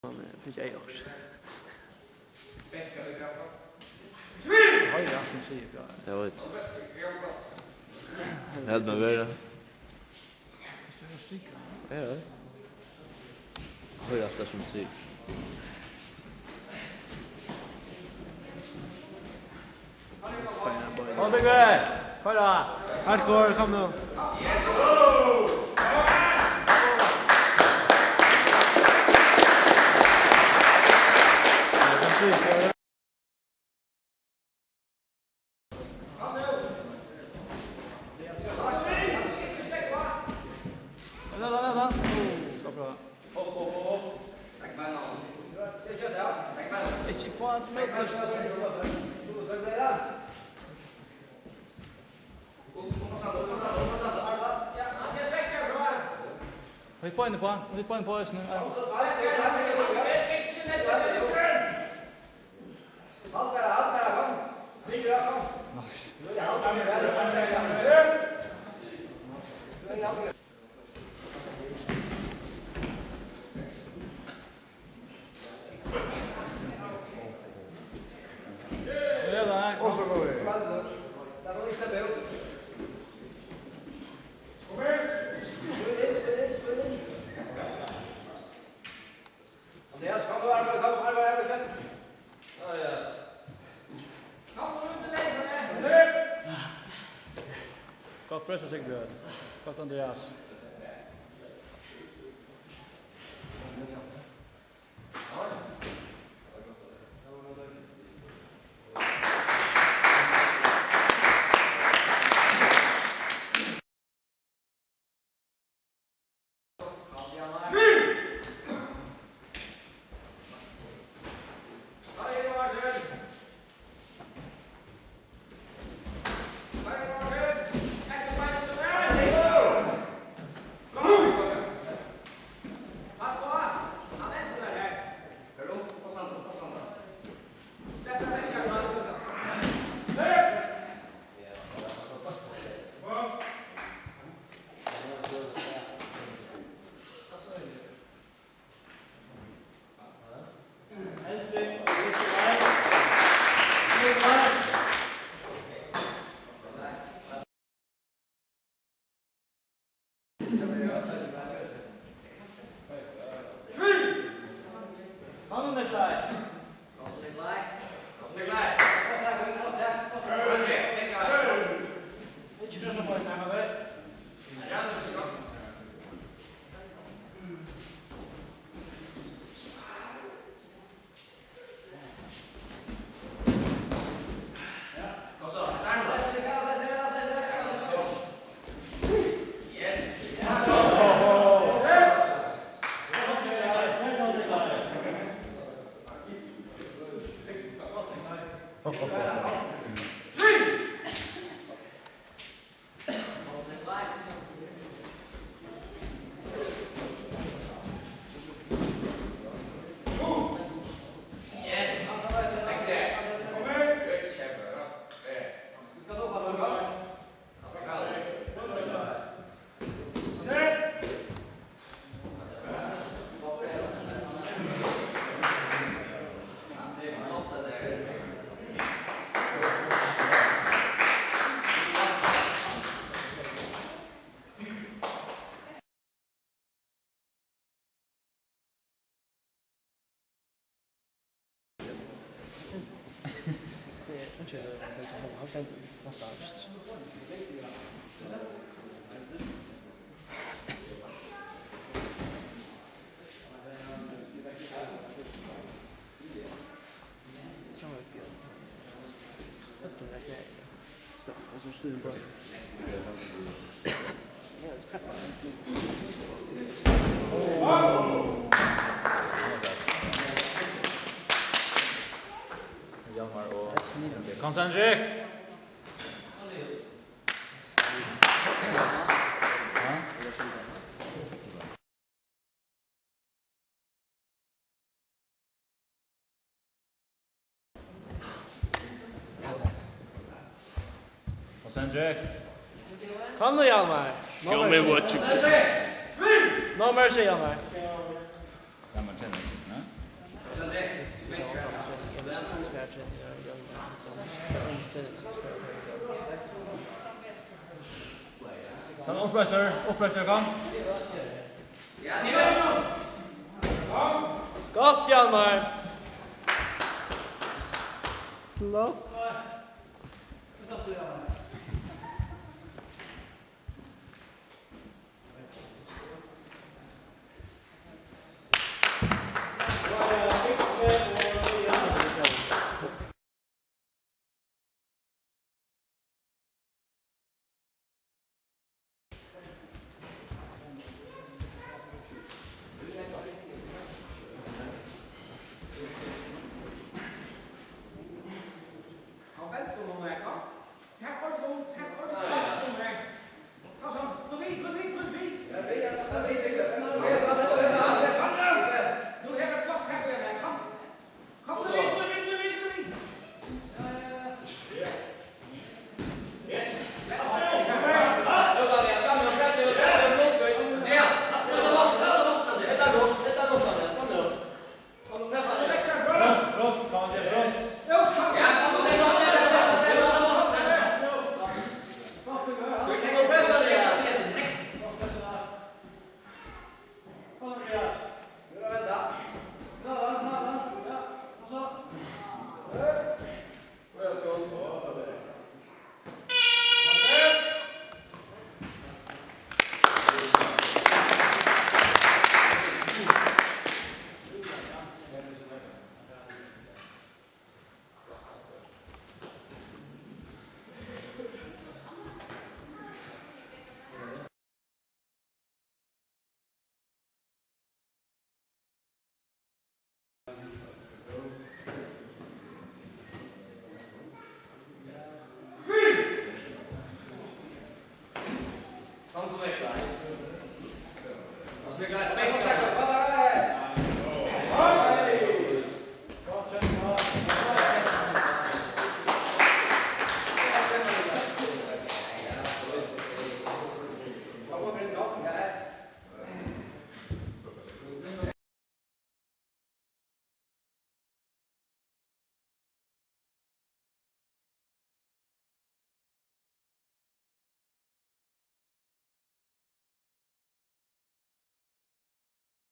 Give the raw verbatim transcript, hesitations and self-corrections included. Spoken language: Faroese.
Hann, eh, fekk eg okkurt. Hoyr alt sum sigur frá. Eg veit. Held meg vera. Tað er sikkurt. Ja, ja. Hoyr alt tað sum sigur. Kom, Bygve! Koyr á! Hardcore, kom nú! Ikki upp á at møtast. Hoi, beini uppá, hoi, beini uppá eisini. Andreas, kom nú, Arvid, kom, Arvid, Arvid, kom. Andreas. Kom nú, út og leys hann her. Gott pressa, Sigbjørn. Gott, Andreas. Hjalmar og Hans Henrik. Hans Henrik. Kom nú, Hjalmar. Show me what you got. No mercy, Hjalmar. Hjalmar kjenner ikke, ne? Sam uppreistur, uppreistur, kom. Gott, Hjalmar. Flott.